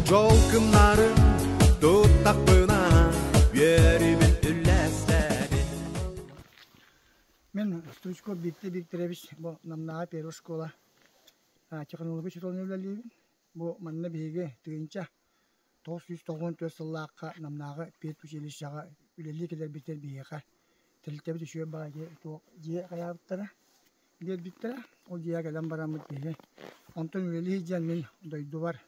Дьол кымнарын туттахпына үөрүүбүн үллэстэбин. Мин Стручков Виктор Викторович бу Намнааҕы первая школа технология учууталынан үлэлиибин. Бу манна биһиги 1994 сыллаахха Намнааҕы педучилищеҕа үлэлии кэлэрбитигэр биһиэхэ тэрилтэбит үчүгэй баҕайы туох дьиэ хайаабыттара, биэрбиттэрэ. Ол дьиэҕэ кэлэн бараммыт биһиги онтон үлэлии сылдьан мин дойдубар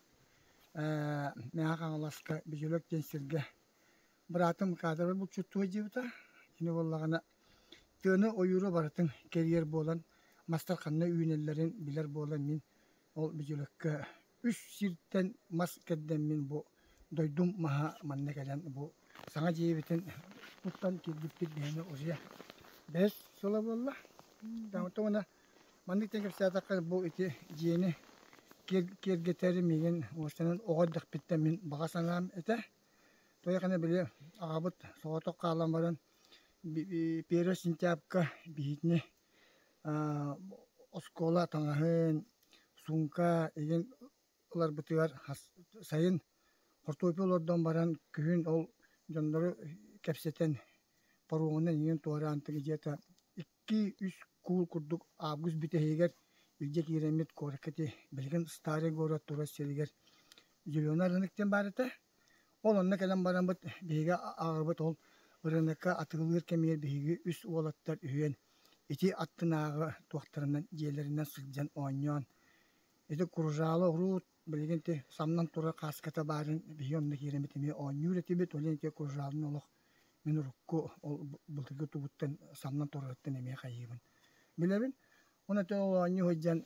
Мэҥэ Хаҥаласка Бүдүлүк диэн сиргэ быраатым кадровай булчуттуу сылдьыбыта. Кини буоллаҕына тыаны ойууру барытын кэрийэр буолан мастар ханна үүнэллэрин билэр буолан мин ол Бүдүлүккэ үс сиртэн мас кэрдэммин бу дойдум маһа манна кэлэн бу саҥа дьиэбитин туттан киирбиппит биһиги уже бэс сыла буолла. Уонна маннык диэн кэпсээтэххэ бу ити дьиэни киэргэтэри миигин уостанан оҕо эрдэхпиттэн мин баҕа санаам этэ. Тоҕо били аҕабыт соҕотох хаалан баран первое сентябрьга биһигини оскуола таҥаһын, суумка игин ыларбытыгар сайын хортуоппуй олордон баран күһүн ол дьоннору кэпсэтэн паромунан иҥин туораан где-то 2-3 куул курдук август бүтэһигэр илдьэ киирэммит куоракка ити билигин старый город турар сиригэр Зеленый рынок диэн баар этэ. Ол онно кэлэн бараммыт биһиги аҕабыт ол рынокка атыылыыр кэмигэр биһиги үс уолаттар үһүөн ити аттынааҕы туохтарынан дьиэлэринэн сылдьан оонньоон ити кружало урут билигин ити самнан турар хааската баарын биһиги онно киирэммит эмиэ оонньуур этибит ол иһин ити кружалын олох мин урукку ол былыргы тугуттан самнан турарыттан эмиэ хайыыбын билэбин. Уонна ити ол оонньуу сылдьан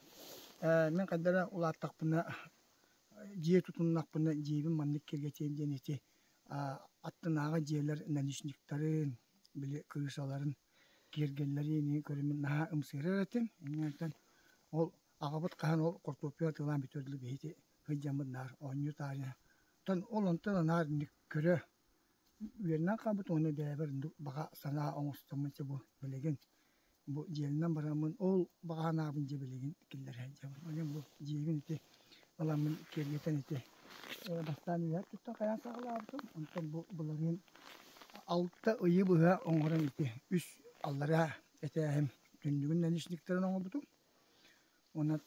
мин хайдах эрэ улааттахпына дьиэ тутуннахпына дьиэбин маннык киэргэтиэм диэн ити аттынааҕы дьиэлэр наличниктарын, били крышаларын киэргэллэрин көрөммүн наһаа ымсыырар этим. Иннинэн ол аҕабыт хаһан ол хортуоппуй атыылаан бүтүөр дылы биһиги сылдьаммыт наар оонньуу таарыйа. Оттон ол онтон наар инник көрө үөрэнэн хаалбыт уонна бэйэбэр инник баҕа санаа оҥостоммун чэ бу билигин Бу дьиэннэн бараммын ол баҕа санаабын дьэ билигин киллэрэ сылдьабын. Онон бу дьиэбин ити ыламмын киэргэтэн ити бастаан үөһэ өттүттэн хайаан саҕалаабытым. Онтон бу былырыын алта ыйы быһа оҥорон ити үс аллараа этээһим түннүгүн наличниктарын оҥорбутум. Онон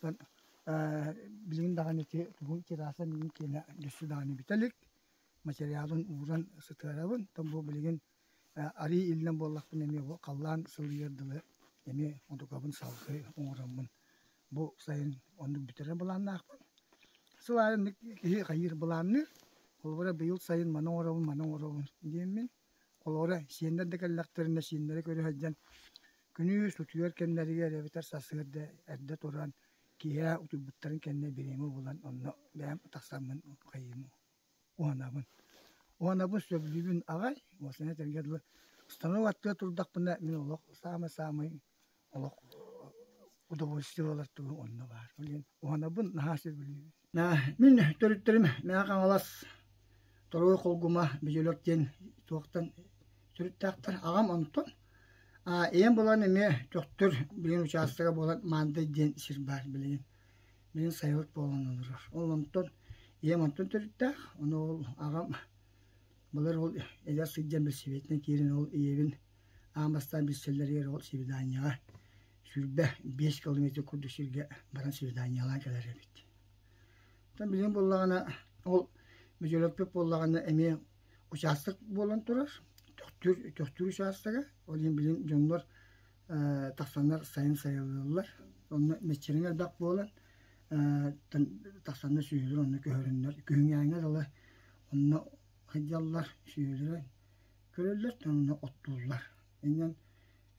билигин даҕаны ити тугун терраса миигин киэнэ өссө даҕаны бүтэ илик. Материалын ууран сытыарабын. Оттон бу билигин Арыы иллэҥ буоллахпына эмиэ бу халлаан сылыйыар дылы эмиэ мутукабын салгыы оҥороммун бу сайын оннук бүтэрэр былааннаахпын. Сыл аайы оннук киһи хайыыр былаанныыр. Холобура быйыл сайын маны оҥоробун, маны оҥоробун диэммин. Холобура сиэннэр да кэллэхтэринэ сиэннэри көрө сылдьан күнүс утуйар кэмнэригэр эбэтэр сарсыарда эрдэ туран киэһэ утуйбуттарын кэннэ бириэмэ булан онно бэйэм тахсаммын хайыым Уһанабын. Уһанабын сөбүлүүбүн аҕай. Уосана этэргэ дылы, станок аттыгар турдахпына мин олох саамай-саамай олох удовольствие буолар тугу онно баар. Ол иһин уһанабын наһаа сөбүлүүбүн. Мин төрүттэрим Мэҥэ Хаҥалас Торуой Холгума Бүдүлүк диэн туохтан төрүттээхтэр. Аҕам онтон. Ийэм буолан эмиэ Төхтүр билигин учаастага буолан Маандай диэн сир баар билигин. Мин сайылык буолан олорор. Ол онтон ийэм онтон төрүттээх, ону ол аҕам былыр ол эдэр сылдьан билсибитинэн киирэн ол ийэбин аан бастаан билсэллэригэр ол свиданиеҕа 25 километр курдук сиргэ баран свиданиелаан кэлэр эбит. Оттон билигин буоллаҕына ол Мөдьөлөппүт буоллаҕына эмиэ учаастак буолан турар, Төхтүр, Төхтүр учаастага. Ол иһин билигин дьоннор тахсаннар сайын сайылыыллар. Онно мэччирэҥ элбэх буолан тахсаннар сүөһүлэр онно көһөрөннөр күһүҥҥээҥҥэ дылы онно сылдьаллар сүөһүлэрин көрөллөр онно оттууллар. Инньэн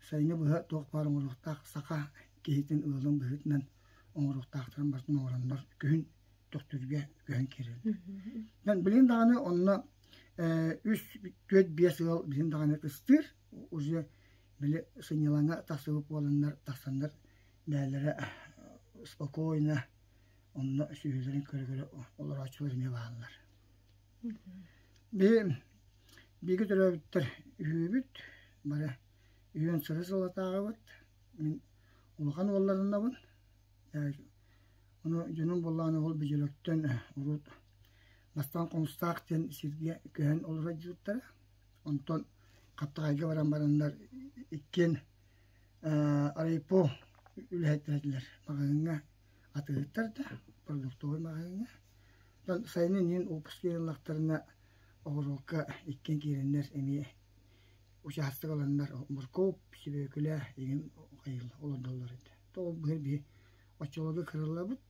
сайыны быһа туох баар оҥоруохтаах саха киһитин ыалын быһыытынан оҥоруохтаахтарын барытын оҥороннор күһүн Төхтүргэ көһөн киирэллэр. Билигин даҕаны онно үс, түөрт, биэс ыал билигин даҕаны кыстыыр. Уже били сынньалаҥҥа тахсыбыт буоланнар тахсаннар бэйэлэрэ спокойно онно сүөһүлэрин көрө-көрө олорооччулар эмиэ бааллар. Биһи бииргэ төрөөбүттэр үһүбүт, бары үһүөн сыры сылатааҕыбыт. Мин улахан уолларынабын. Ону дьонум буоллаҕына ол Бүдьүлүктэн урут Бастаан Хомустаах диэн сиргэ көһөн олоро сылдьыбыттара. Онтон Хаптаҕайга баран бараннар иккиэн райпо үлэһиттэрэ этилэр. Маҕаһыыҥҥа атыыһыттар да, продуктовай маҕаһыыҥҥа. Онтон сайынын иһин уоппуска ыллахтарына оҕуруокка иккиэн киирэннэр эмиэ учаастак ыланнар моркуоп, сүбүөкүлэ игин олордоллор этэ. Тоҕо быһыр биһи оччолорго кырыллабыт,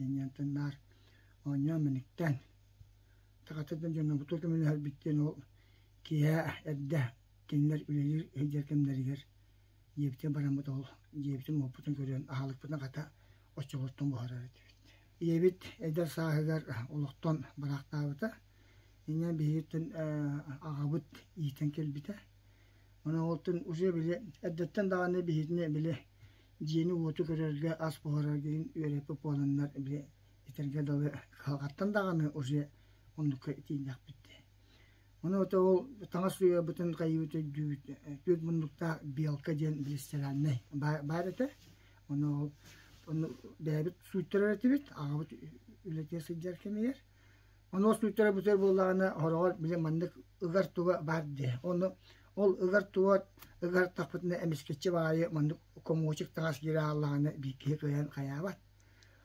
инньэнтэн наар оонньоон мэниктээн Такатыттан дьоннорбутугар көмөлөһөрбүт диэн ол киэһэ эрдэ кинилэр үлэлиир сылдьар кэмнэригэр дьиэбитин бараммыт ол дьиэбитин-уоппутун көрөн аһылыкпытын хата оччолортон буһарар этибит. Ийэбит эдэр сааһыгар олохтон бараахтаабыта. Инньэ биһигиттэн аҕабыт иитэн кэлбитэ. Онон олтон уже били эрдэттэн даҕаны биһигини били дьиэни-уоту көрөргө, ас буһарарга үөрэппит буоланнар били этэргэ дылы кыһалҕаттан даҕаны уже оннукка тиийдэхпит дии. Ону ото ол таҥас сууйарбытын хайыыбыт өйдүүбүт түөрт муннуктаах белка диэн рестораннай баар этэ. Ону ол ону бэйэбит сууйтарар этибит, аҕабыт үлэтигэр сылдьар кэмигэр. Ону ол сууйтарар бүтэр буоллаҕына хороҕор били маннык ыгар туга баар дии. Ону ол ыгар туга ыгартахпытына эмискэччи баайы маннык комочек таҥас киирэ хааллаҕына биир киһи кыайан хайаабат.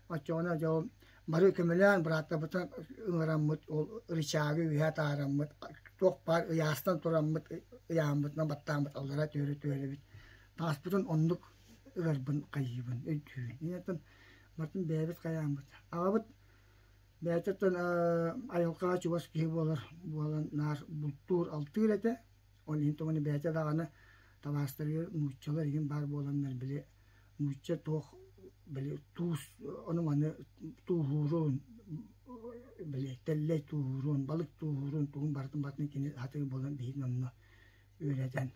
Оччоҕуна дьэ ол бары көмөлөөн бырааттарбытын ыҥыраммыт, ол рычагы үөһэ таараммыт, туох баар ыйаастан тураммыт, ыйааммытынан баттааммыт аллара түһэрэ түһэрэбит. Тааспытын оннук ыгарбын хайыыбын, өйдүүбүн. Инньэ барытын бэйэбит хайааммыт. Аҕабыт бэйэтиттэн айылҕаҕа чугас киһи буолар буолан наар бултуур, алтыыр этэ. Ол иһин тоҕо бэйэтэ даҕаны табаарыстарыгар нууччалар игин баар буоланнар били нуучча туох били туус ону-маны тууһуурун били тэллэй тууһуурун, балык тууһуурун тугун барытын барытын кини сатыыр буолан биһигини онно үөрэтэн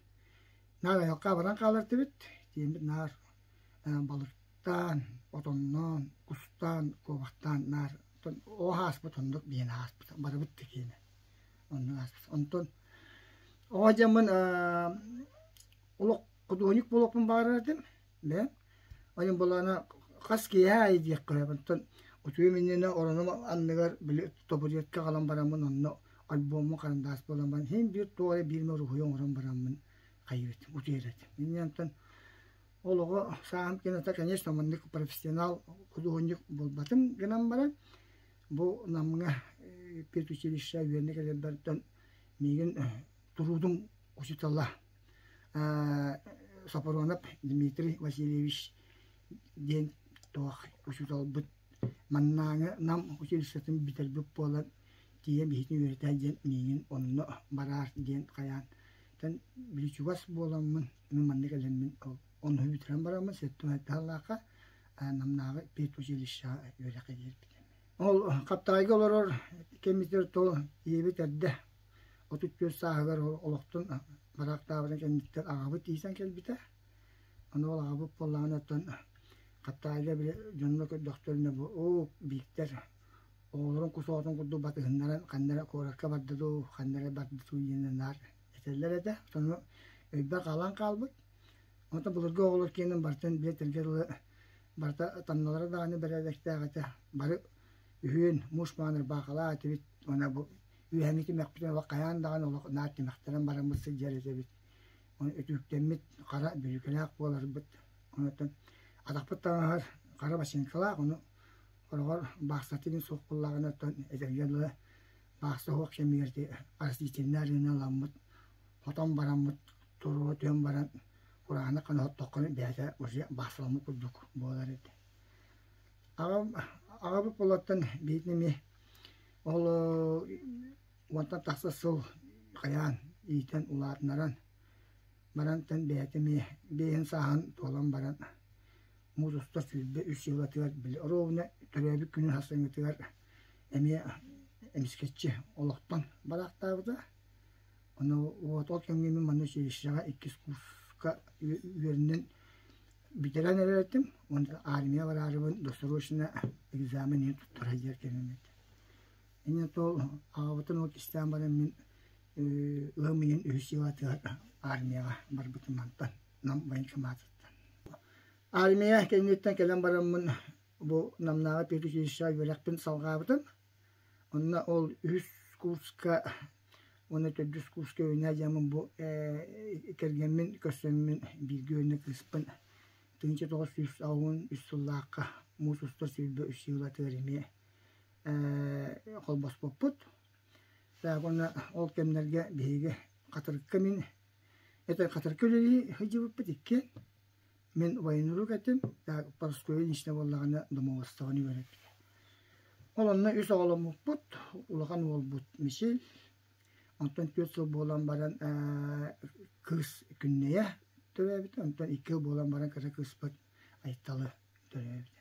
наар айылҕа баран хаалар этибит тиэммит наар балыктаан, отонноон, кустаан, куобахтаан наар оо ааспыт оннук диэн ааспыт барыбыт да киэнэ оннук ааспыт онтон оҕо дьоммун олох худуоһунньук буолуохпун баҕарар этим бэйэм. Онон былаана хас киэһэ аайы диэххэ сөп. Онтон утуйум иннинэ оронум анныгар били табуретка аҕалан бараммын онно альбоммун харандаас буолан баран син биир туох эрэ биир уруһуйу оҥорон бараммын хайыыбыт утуйар этим. Инньэ онтон ол оҕо сааһым кэннэ конечно маннык профессионал худуоһунньук буолбатым гынан баран бу Намҥа педучилище үөрэнэ кэлэрбэр миигин туруутум учуутала Сопоруонап Дмитрий Васильевич диэн туох учууталбыт маннааҥы Нам училищетын бүтэрбит буолан тиийэн биһигини үөрэтээр диэн миигин онно бараар диэн хайаан били чугас буоламмын мин манна кэлэммин онно бүтэрэн бараммын сэттэ сыллаахха Намнааҕы педучилищеҕа үөрэххэ киирбитим. Ол Хаптаҕайга олорор кэммитигэр то ийэбит эрдэ 34 сааһыгар олохтон бараахтаабытын кэнниттэн аҕабыт тиийсэн кэлбитэ. Аны ол аҕабыт буоллаҕына оттон Хаптаайга били дьонно көрдөхтөрүнэ бу оо Бииктэр оҕолорун кус оҕотун курдук батыһыннаран ханна эрэ куоракка барда дуу, ханна эрэ барда дуу диэн наар этэллэр этэ. Сону өйбөр хаалан хаалбыт. Онтон былыргы оҕолор киэнин барытын билэ дылы барыта тамналара даҕаны бэрээдэктээх этэ. Бары үһүөн муус маҥан ырбаахылаах этибит уонна бу үөһэҥҥи тимэхпитин олох хайаан даҕаны олох наар тимэхтэнэн бараммыт сылдьар этибит. Ону өтүүктэммит хара бүрүүкэлээх буоларбыт. Онтон атахпыт таҥаһар хара бачыыҥкалаах, ону хороҕор баахсатын суох буоллаҕына оттон этэргэ дылы баахса суох кэмигэр ити растительнай арыыны ыламмыт, хотон бараммыт, туруора түһэн баран кураанах гына хоттоххуна бэйэтэ уже баахсаламмыт курдук буолар этэ. Аҕам аҕабыт буоллаттан биһигини эмиэ ол уонтан тахса сыл хайаан иитэн улаатыннаран барантан бэйэтэ эмиэ биэһин сааһын туолан баран муус устар 23 сылатыгар били оруобуна төрөөбүт күнүн сарсыҥҥытыгар эмиэ эмискэччи олохтон бараахтаабыта. Ону уот ол кэмҥэ мин манна училищеҕа иккис курска үөрэнэн бүтэрэн эрэр этим уонна армия бараарыбын досрочно экзамен иһин туттара диэр кэмим этэ. Инньэ ол аҕабытын ол кистээн баран мин ыам ыйын үһүс сылатыгар армияҕа барбытым мантан Нам военкоматыттан. Армия кэнниттэн кэлэн бараммын бу Намнааҕы педучилищеҕа үөрэхпин салҕаабытым. Онно ол үһүс курска уонна төрдүс курска үөрэнэ дьаммын бу кэргэммин көрсөммүн бииргэ үөрэнэ кыыспын 1983 сыллаахха муус устар 23 сыылатыгар эмиэ холбоспуппут. Так уонна ол кэмнэргэ биһиги Хатырыкка мин это Хатырыкка үлэлии сылдьыбыппыт иккиэн. Мин военрук этим, так Парасковья Ильинична буоллаҕына домоводствоны үөрэппитэ. Ол онно үс оҕоломмуппут, улахан уолбут Мишель, онтон 4 сыл буолан баран кыыс Күннэйэ төрөөбүтэ, онтон 2 сыл буолан баран кыра кыыспыт Айталы төрөөбүтэ.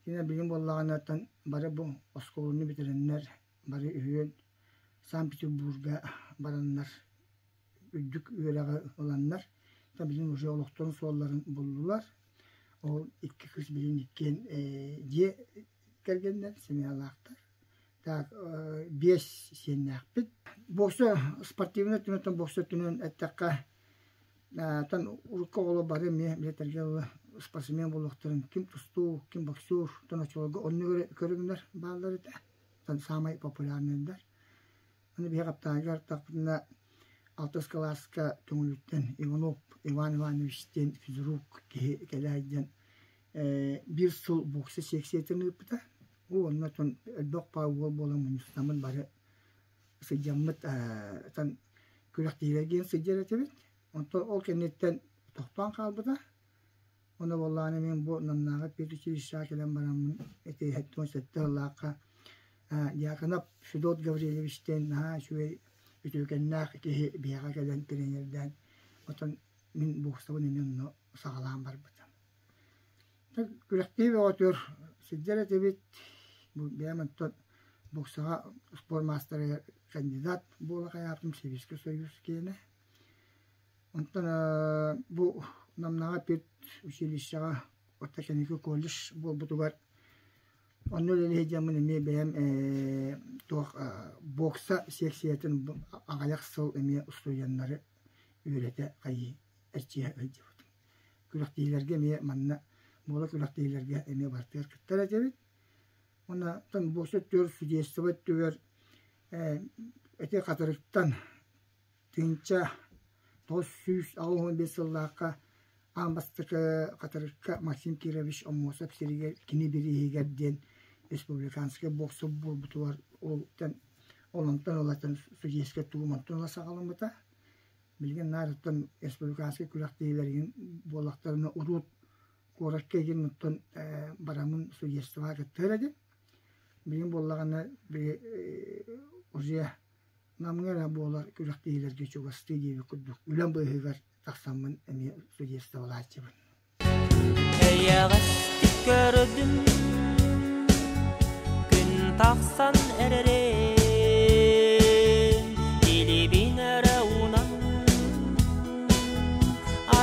Итиннэ билигин буоллаҕына оттон бары бу оскуоланы бүтэрэннэр бары үһүөн Санкт-Петербурга бараннар үрдүк үөрэҕи ыланнар билигин уже олохторун суолларын буллулар. Ол икки кыыс билигин иккиэн дьиэ кэргэннэр, семьялаахтар. Так биэс сиэннээхпит. Бокса спортивнай өттүнэн бокса өттүнэн эттэххэ тан урукку оҕолор бары эмиэ билэтэргэ спортсмен буолуохтарын ким тустуу, ким боксер, тон оччолорго оннук көрүҥнэр бааллар этэ. Саамай популярнайдар. Аны биһиги хаптаайга артахпытына алтыс кылааска Төҥүлүттэн Иванов Иван Иванович диэн физрук киһи кэлэ сылдьан биир сыл бокса сиэксийэтин ыыппыта. Уонна оттон элбэх уол буолан мунньустаммыт бары сылдьаммыт күрэхтэһиилэргэ сылдьар этибит. Онтон ол кэнниттэн тохтоон хаалбыта. Ону буоллаҕына мин бу Намнааҕы педучилищеҕа кэлэн бараммын ити 77 сыллаахха Дьяконов Федот Гаврильевич диэн наһаа үчүгэй үтүөкэннээх киһи биһиэхэ кэлэн тренердээн оттон мин боксабын эмиэ онно саҕалаан барбытым. Күрэхтэһии бөҕөтүгэр сылдьар этибит. Бу бэйэм оттон боксаҕа спорт маастарыгар кандидат буола хайаатым Советский Союз киэнэ. Онтон бу Намнаҕа педучилищеҕа орто кэнники колледж буолбутугар онно үлэлии сылдьаммын эмиэ бэйэм туох бокса сиэксийэтин аҕыйах сыл эмиэ устудьуоннары үөрэтэ хайыы эрчийэ сылдьыбытым. Күрэхтэһиилэргэ эмиэ манна буола күрэхтэһиилэргэ эмиэ барытыгар кыттар этибит. Уонна бокса өттүгэр судейство өттүгэр ити Хатырыктан 1985 сыллаахха аан бастакы Хатырыкка Максим Кирович Омосов сиригэр кини бирииһигэр диэн республиканскай бокса буолбутугар ол ол онтон ылатын судейскай туум онтон ыла саҕаламмыта. Билигин наар оттон республиканскай күрэхтэһиилэригин буоллахтарына урут куоракка игин оттон бараммын судействоҕа кыттар этим. Билигин буоллаҕына уже Намҥа эрэ буолар күрэхтэһиилэргэ чугастыы диэбит курдук үлэм быыһыгар тахсаммын эмиэ судействолааччыбын. Эйэҕэстик көрдүм күн тахсан эрэрин илибин эрэ уунан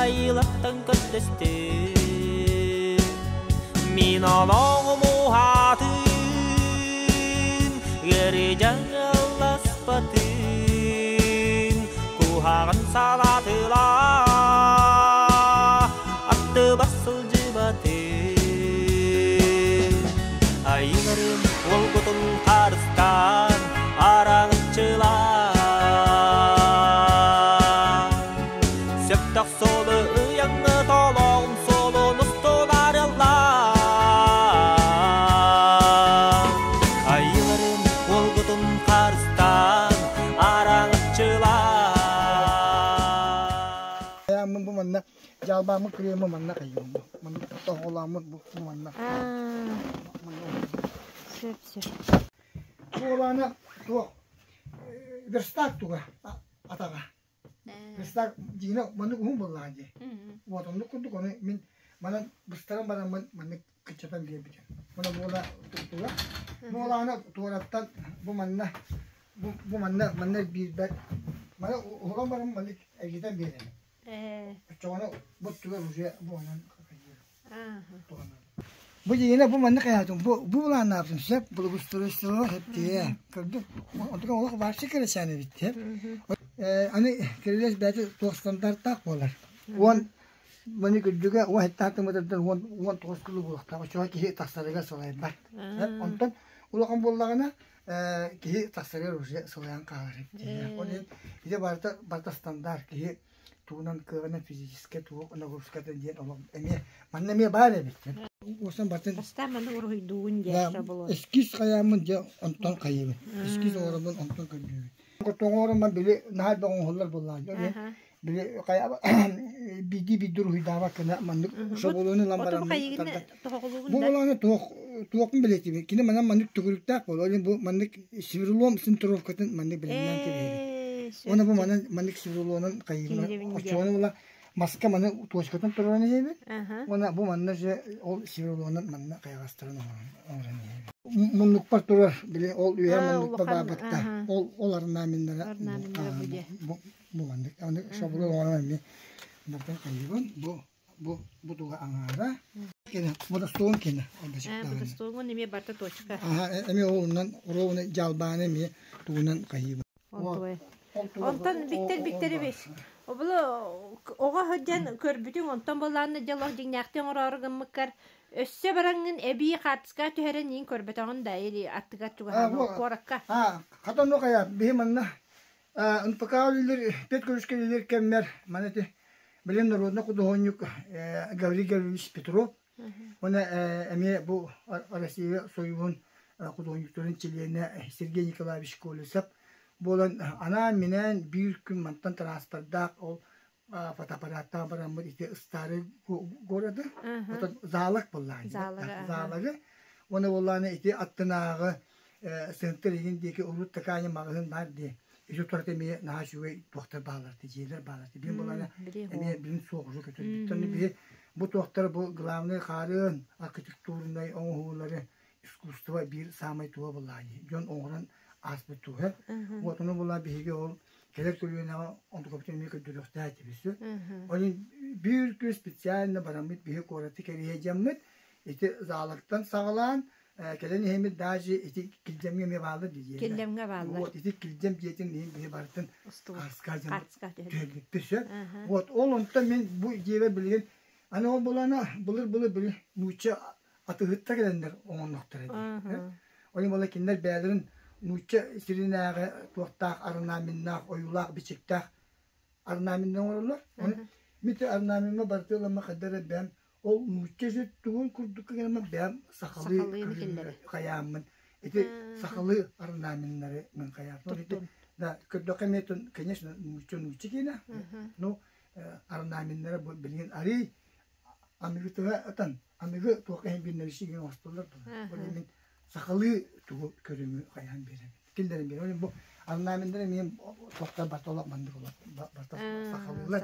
айылаттан көрдөстүм мин олоҕум уһаатын Ыарыйан ылласпатын, куһаҕан салаатыла аттыбар сылдьыбатын. Айыларым уолгутун харыстаан, араҥаччылаан. Сөптөх суолу ыйаҥҥы толоҕум суолун устун арыаллаан. Айыларым уолгутун харыстаан, араҥаччылаан. Мин бу манна дьаалбааммын кырыйаммын манна хайыым бу. Манна тоһоҕолооммун бу манна. Сөп сөп. Буолаана туох верстак туга атаҕа. Верстак дьиҥэ маннык уһун буоллаҕа дии. Вот оннук курдук ону мин манан быстаран бараммын маннык кыччатан биэрбитим. Мына буола туга. Буолаана туораттан бу манна бу манна манна биирбэр маны уһулан баран маннык эргитэн биэрэбин. Оччоҕуна бу туга уже бу онон Бу дьиҥинэ бу маннык айаатым бу бу былааннаабытым сөп благоустройство сөптүө көрдүм онтукам олох вообще кэрэсээн эбит аны кирилиэс бэйэтэ туох стандартаах буолар уон маны күрдьүгэ уон хеттаах метрден уон уон тоҕус кило буолуохтаах оччоҕо киһи тахсарыгар салайбат онтон улахан буоллаҕына Киһи тахсарыгар уже сылайан хаалар эбит. Ол иһин ити барыта барыта стандарт киһи тугунан кыаҕынан физическэй тугу нагрузката диэн олох эмиэ манна эмиэ баар эбит. Уосан бартын Бастаан маннык уруһуйдуугун диэн шаблон. Эскиз хайааммын дьэ онтон хайыыбын. Эскиз оҥороммун онтон көрдүүбүн. Тоҥороммун били наһаа элбэх оҥоһуллар буоллаҕа. Били хайа биирдии биирдии уруһуйдаабат гына маннык шаблону ылан Оту бараммын хайыгын тардан. тоһоҕолуугун Бу да? олоҕу туох туохпун билэтибин. Кини манан маннык төгүрүктээх буолуо. Ол иһин бу маннык сверлом центровкатын маннык бэлэмнээн кэбиһэбин. Ээ, сөп Уонна бу сөп. манан маннык сверлонан хайыыбын. Киирэбин диэн. Оччоҕуна була маска маны точкатын туруоран иһэбин. Аха. Уонна бу манна же ол сверлонан манна хайаҕастарын оҥорон оҥорон иһэбин. Муннукпар турар били ол үөһэ Аа, муннукпар улахан баабатта. аха. Ол ол орнаменнара бу Орнаменнара бу диэ. бу бу маннык. Аны шаблон оҥорон эмиэ бартан хайыыбын. Бу Бу бу туга аҥаара. Кини водостуон кини Ээ, водостуоҥун эмиэ барыта точка. Аха эмиэ олунан ровно дьалбааны эмиэ тугунан хайыыбын. Онтуой. Онтон биттер биттери бис. Обулу оҕо сылдьан көрбүтүҥ онтон былаанна дьолох дьиҥнээхтии оҥороору гыммыккар өссө бараҥҥын эбии хаартыска түһэрэн иин көрбөтөҕүн да или аттыгар чугаһаан куоракка. А хатан хайа биһи манна НПК үлэлиир педколледжка үлэлиир кэммэр маны ити билим народный худуоһунньук Гаврил Гаврильевич Петров уонна эмиэ бу Россия Союһун худуоһунньуктарын чилиэнэ Сергей Николаевич Колесов буолан анаан-минээн биир күн мантан транспордаах ол фотоаппараттаах бараммыт ити старый городы отон заалак буоллаҕа заалагы уонна буоллаҕына ити аттынааҕы центр игин диэки урут такая маҕаһыын баар дии ити турат эмиэ наһаа үчүгэй туохтар бааллар дьиэлэр бааллар биир буоллаҕына эмиэ билин суох уже көтөрбүттэр биһи бу туохтар бу главный хаарын архитектурнай оҥоһуулары искусство биир саамай туһа буоллаҕа дьон оҥорон ааспыт туһа вот ону буолла биһиги ол кэлэр көлүөнэҕэ онтукабытын эмиэ көрдөрүөхтээх этибит сөп. Ол иһин биир күн специально бараммыт биһи куораты кэрийэ дьаммыт ити заалартан саҕалаан кэлэн иһэммит даже ити Килдьэмҥэ эмиэ бааллар дии Килдьэмҥэ бааллар. Вот ити Килдьэм дьиэтин иһин биһи барытын хаарыска дьаммыт түһэрбиппит сөп. Вот ол онтон мин бу дьиэбэр билигин аны ол булана былыр-былыр били нуучча атыыһыттар кэлэннэр оҥоннохторо дии. Ол буола кинилэр бэйэлэрин нуучча сиринээҕи туохтаах орнаменнаах, ойуулаах-бичиктээх орнаменны оҥороллор. Ону мин орнамеммэ барыта ыламмын хайдах эрэ бэйэм ол нуучча сир тугун курдук гынаммын бэйэм сахалыы хайааммын ити сахалыы орнаменнары мин хайаатым. Ити да көрдөххө эмиэ конечно нуучча нуучча киинэ. Ну орнаменнара билигин арый аныгы тыла ытан аныгы туох иһин биннэришигин оҥостоллор ол мин сахалыы тугу көрүҥү хайаан биэрэбин киллэрэн биэрэбин бу орнаменнар эмиэ туохтар барта маннык барта сахалыылар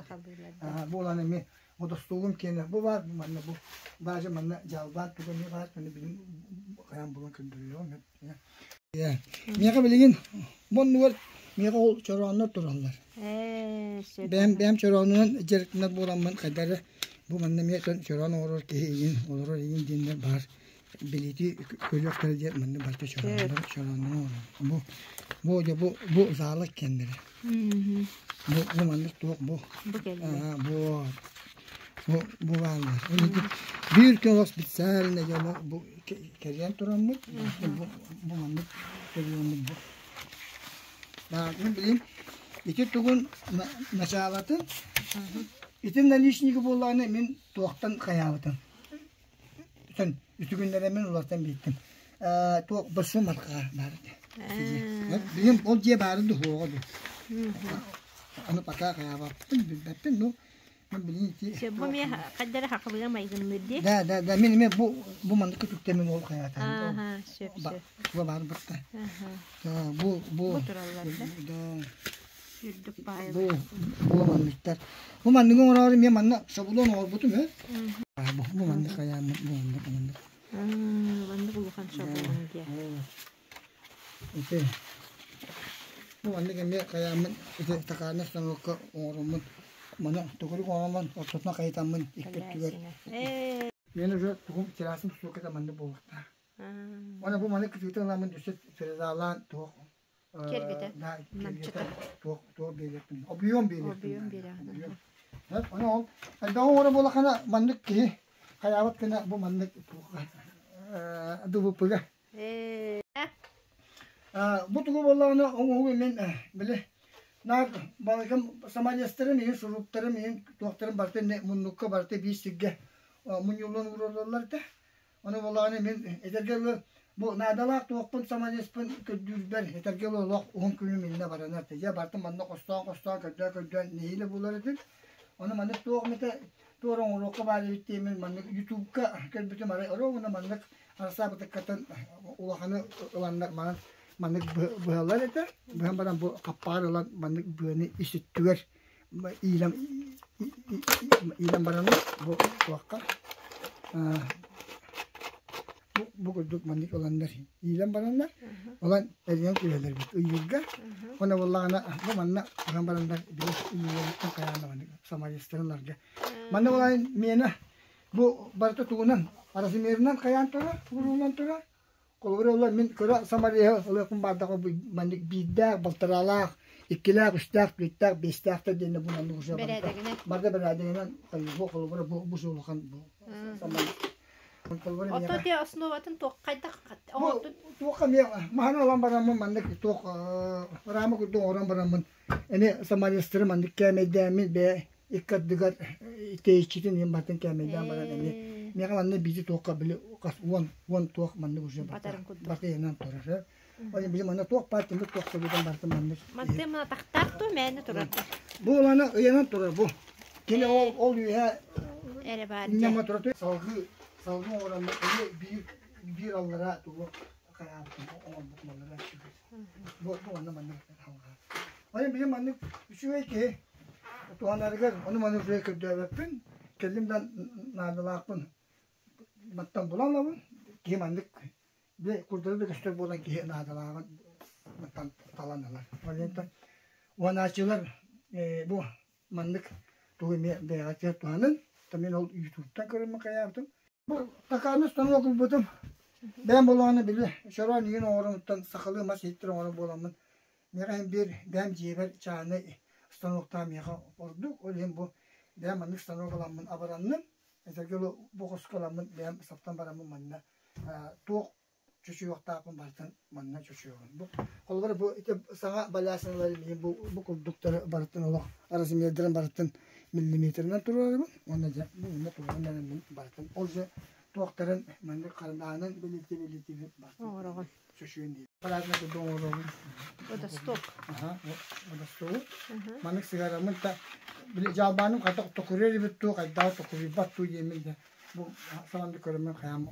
бу улаан эмиэ водостугум киэнэ бу баар манна бу баажа манна дьаалбаат туга эмиэ баар туну билим хайаан булан көрдөрүөҕүм Миэхэ билигин бу оннугар миэхэ ол чорооннор тураллар. Бэйэм бэйэм чороонунан дьарыктанар буоламмын хайда эрэ бу манна эмиэ чороон оҥорор киһи игин олорор игин диэннэр баар билиити көрүөхтэрэ диэн манна барыта чорооннор чорооннору оҥорор. Бу бу дьэ бу бу заала киэннэрэ. Бу бу маннык туох бу бу бу бу бааллар. Биир күн специально дьону бу кэрийэн тураммыт бу бу маннык көрүөммүт бу Мин билим ити тугун начаалатын ити наличниги буоллаҕына мин туохтан хайаабытым үтүн үтүгүннэрэ мин улартан бииттим туох большой маркаҕа баар этэ билим ол дьиэ баарын дуһуоҕа ду аны пока хайаабаппын билбэппин ну Мин билин ити Бу эмиэ хайдары хахылыга майгынныыр дии. Да, да, да, мин эмиэ бу бу маннык түктэмин ол хайаатаан. Ааха, сөп, сөп. Бу баар бытта. Да, бу бу Бу тураллар да. Да. Үрдүк баайы. Бу бу манныктар. Бу манныгы оҥороору мен манна шаблон оҥорбутум э. Бу бу маннык хайааммын бу маннык маннык. Маннык улахан шаблон диэ. Ити бу маннык эмиэ хайааммын ити токарнай станокка оҥороммун маны төгүрүк оҥороммун ортотунан хайытаммын икки өттүгэр мен уже тугум террасым тусуокката маннык буолуохтаах. Уонна бу маны кытыытын ыламмын өссө фрезалаан туох Киэргэтэ. Да, киэргэтэ туох туох биэриэхпин объем биэриэхпин Объем биэрэҕин. Ону ол элбэҕи оҥоро буоллаххына маннык киһи хайаабат гына бу маннык туохха ДВП-га. Бу тугу буоллаҕына оҥоһугу мин били наар балыкым самолестарым иһин суруктарым иһин туохтарым барыта муннукка барыта биир сиргэ мунньуллан ууруллаллар этэ. Ону буоллаҕына мин этэргэ дылы бу наадалаах туохпун самолеспын көрдүүрбэр этэргэ дылы олох уһун күнүм иннэ баранар этэ. Дьэ барытын манна хостоон-хостоон көрдөөн-көрдөөн нэһиилэ булар этим. Ону маннык туох эмитэ туора оҥоруохха баар эбит диэммин маннык ютубка көрбүтүм арай оруобуна маннык арасаабытыккатын улаханы ыланнар манан маннык быһаллар этэ. Быһан баран бу хаппаар ылан маннык быаны ис өттүгэр иилэн иилэн баран бу туохха бу курдук маннык ыланнар иилэн бараннар ылан эрийэн түһэлэрбит ыйыырга уонна буоллаҕына бу манна ылан бараннар биэс ыйыыларыттан хайаан да маннык самолистарыларга манна буолан миэнэ бу барыта тугунан размерынан хайаан турар уруулан турар. Холобура олор мин кыра самолеһы ылыахпын баардаҕа маннык биирдээх, балтараалаах, иккилээх, үстээх, түөртээх, биэстээхтэр диэннэ бу маннык уже Бэрээдэгинэн. Барда бэрээдэгинэн бу холобура бу бу улахан бу самолет. Холобура Ото миэхэ те основатын туох хайдах бу оҥордун? туохха эмиэ маһын ылан бараммын маннык туох рама курдук оҥорон бараммын эмиэ самолеттары маннык кээмэйдээммин бэйэ икки ардыгар тэйиччитин иһин бартын кээмэйдээн баран эмиэ миэхэ манна биити туохха били хас уон туох маннык уже Батарын курдук. барта иһинэн турар. Ол били манна туох баар тимир туох собутан бартын маннык. Мантыы мына тахтаах ту мээнэ турар. Бу ылана ыйанан турар бу. Кини ол ол үөһэ Эрэ баар ньама турар. Салгыы салгыы оҥорон эмиэ биир биир аллара тугу хайаабытын оҥорбут маллара. Бу бу манна маннык халҕаа. Ол били маннык үчүгэй киһи туһанарыгар ону маны үчүгэй көрдөөбөппүн. Кэллим да наадалаахпын мантан булан ылабын. Киһи маннык били курдары да көстөр буолан киһи наадалааҕын мантан талан ылар. Ол уонааччылар бу маннык тугу эмиэ бэйэҕитигэр туһанын. Мин ол ютубтан көрөммүн хайаабытым. Бу такааны станок ылбытым. Бэйэм буоллаҕына били чороон игин оҥоромуттан сахалыы мас иһиттэр оҥорон буоламмын миэхэ иһин биир бэйэм дьиэбэр чаанай станоктаах миэхэ ордук. Ол иһин бу бэйэм маннык станок ыламмын абыранным. Этэргэ дылы бу хоско ыламмын бэйэм саптан бараммын манна туох чочуйуохтаахпын барытын манна чочуйабын. Бу холобура бу ити саҥа балясиналары миин бу бу курдуктары барытын олох размердарын барытын миллиметрынан туруорабын уонна дьэ бу уонна туруоран баран барытын ол же туохтарын маннык харандааһынан билити билити барытын Оҥороҕун. чочуйун диир. Парадна курдук оҥоробун. Водосток. Аха, водостогу. Маннык сыгараммын та били дьаалбааным хата токуруйар эбит дуу, хайдах токуруйбат дуу диэммин да бу саламды көрөммүн хайаам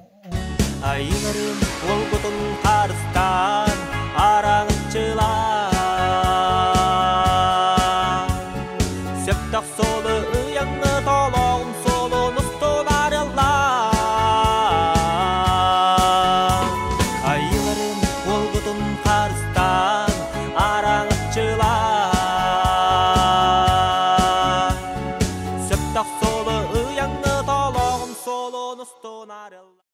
Айыларын уолгутун